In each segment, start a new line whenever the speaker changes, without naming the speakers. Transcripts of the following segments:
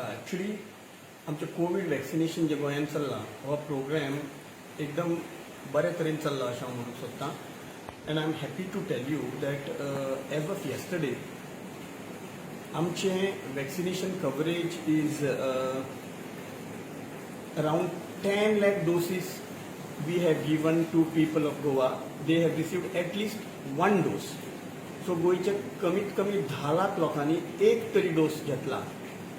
Actually आमचें Covid vaccination जें गोंयांत चल्लां, हो प्रोग्राम एकदम बरे तरेन चल्ला अशें हांव म्हणूंक सोदतां and I am happy to tell you that as of yesterday आमचें vaccination coverage is around 10 lakh doses we have given to people of Goa. They have received at least one dose. So गोंयच्या कमीत कमी 10 लाख लोकांनी एक तरी dose घेतला,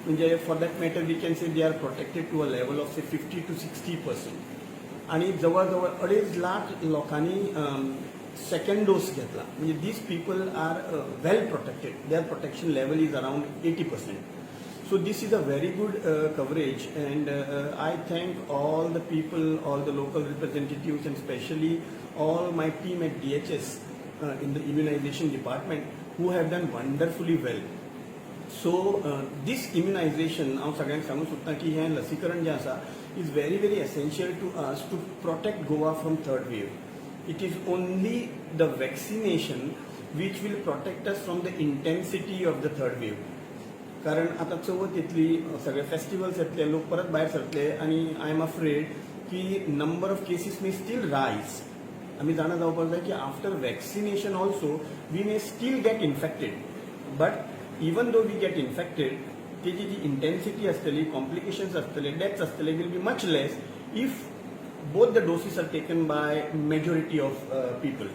म्हणजे for that matter we can say they are protected to a level of say 50 to 60%. आणि जवळ जवळ 2.5 लाख लोकांनी सेकंड डोस घेतला, म्हणजे these people are well protected, their protection level is around 80%. So this is a very good coverage, and I thank all the people, all the local representatives, and especially all my team at DHS in the immunization department who have done wonderfully well. So this immunization, हांव सगळ्यांक सांगूंक सोदतां की हें लसीकरण जें आसा is very very essential to us to protect Goa from third wave. It is only the vaccination which will protect us from the intensity of the third wave, कारण आता चवथ येतली, सगळे फेस्टिवल्स येतले, लोक परत भायर सरतले आनी I am afraid की number of cases may still rise. आमी जाणा जावपाक जाय की after vaccination also we may still get infected, but even though we get infected, तेजी जी इंटेन्सिटी आसतली, कॉम्प्लिकेशन्स आसतले, डेथ्स आसतले will be much less if both the doses are taken by majority of people.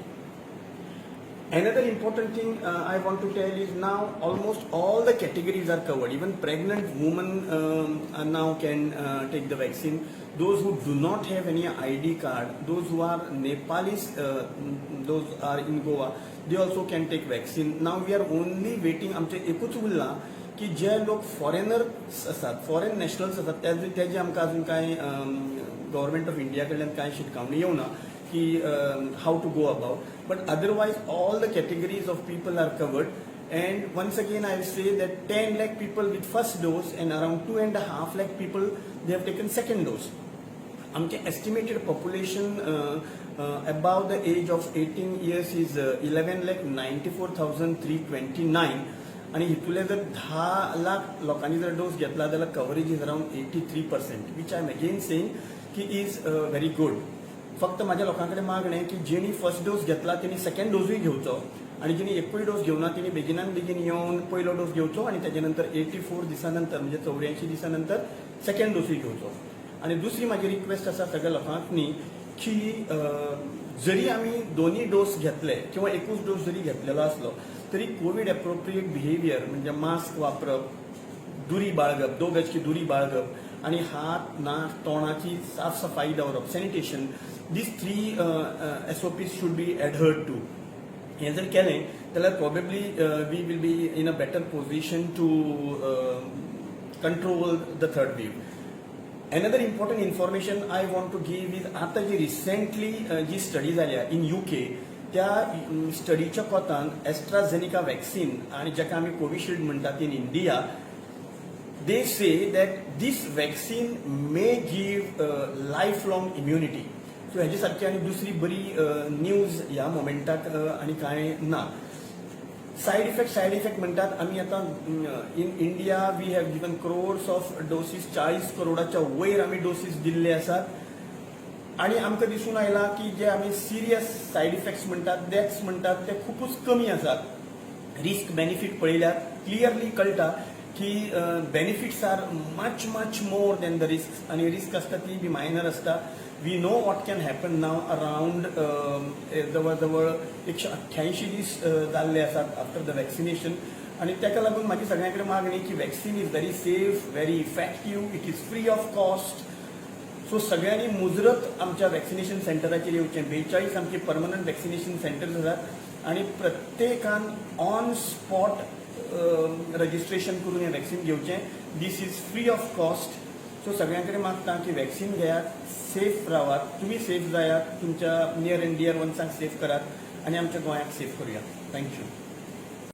Another important thing I want to tell is now almost all the categories are covered. Even pregnant women are now can take the vaccine. Those who do not have any ID card, those who are Nepalis, those are in Goa, they also can take vaccine. Now we are only waiting. आमचे एकूच उरला की जे लोक foreigners आसात, foreign nationals आसात, तेजे आमकां अजून कांय गव्हर्मेंट ऑफ इंडिया कडल्यान कांय शिटकावणी येवना की how to go about, but otherwise all the categories of people are covered. And once again I will say that 10 lakh people with first dose and around 2.5 lakh people, they have taken second dose. आमचे estimated population above the age of 18 years is 11,94,329 आणि हितूले जर 10 लाख लोकांनी जर dose घेतला जाल्यार coverage is around 83%, which I am again saying की is very good. फक्त माझ्या लोकां कडेन मागणें की जेणी फर्स्ट डोस घेतला तेणी सेकंड डोजूय घेवचो आणि जेणी एकूय डोस घेवना तेणी बेगिनान बेगीन येवन पयलो डोस घेवचो आणि त्याच्या नंतर 84 दिसां नंतर, म्हणजे 84 दिसां नंतर सेकंड डोसूय घेवचो. आणि दुसरी माझी रिक्वेस्ट आसा सगळ्या लोकांक न्ही की जरी आमी दोन्ही डोस घेतले किंवा एकूच डोस जरी घेतलेलो आसलो तरी कोवीड एप्रोप्रिएट बिहेवियर, म्हणजे मास्क वापरप, दुरी बाळगप, 2 गज की दुरी बाळगप आणि हात, नाक, तोंडाची साफसफाई दवरप, sanitation, these three SOPs should be adhered to. हें जर केलें जाल्यार probably we will be in a better position to control the third wave. Another important information I want to give is आतां जी रिसेंटली जी स्टडी जाल्या in UK, त्या स्टडीच्या कोतान एस्ट्राझेनिका वॅक्सिन आणि जाका आमी कोविशिल्ड म्हणटात in India, they say that this vaccine may give lifelong immunity. So हेजे सारकी आनी दुसरी बरी न्यूज ह्या मोमेंटाक आनी कांय ना. सायड इफेक्ट, सायड इफेक्ट म्हणटात आमी. आतां in India we have given crores of doses, 40 करोडाच्या वयर आमी डोसीस दिल्ले आसात आणि आमकां दिसून आयलां की जे आमी सिरियस सायड इफेक्ट्स म्हणटात, डेथ्स म्हणटात, ते खुबूच कमी आसात. रिस्क बेनिफीट पळयल्यार क्लियरली कळटा की benefits are much much more than the risk आणि रिस्क आसता ती बी मायनर आसता. We know what can happen now. Around जवळ जवळ 188 दीस जाल्ले आसात आफ्टर the vaccination आणि ताका लागून म्हाजी सगळ्यां कडेन मागणी की vaccine is very safe, very effective, it is free of cost. So सगळ्यांनी मुजरत आमच्या वॅक्सिनेशन सेंटराचेर येवचें. 42 आमची परमनंट वॅक्सिनेशन सेंटर्स आसात आणि प्रत्येकान ऑन स्पॉट रजिस्ट्रेशन करून हें वॅक्सिन घेवचें. This is free of cost. So सगळ्यां कडेन मागता की वॅक्सिन घेयात, सेफ रावात, तुमी सेफ जायात, तुमच्या नियर एंड डियर वन्सांक सेफ करात आनी आमच्या गोंयाक सेफ करुया. Thank you.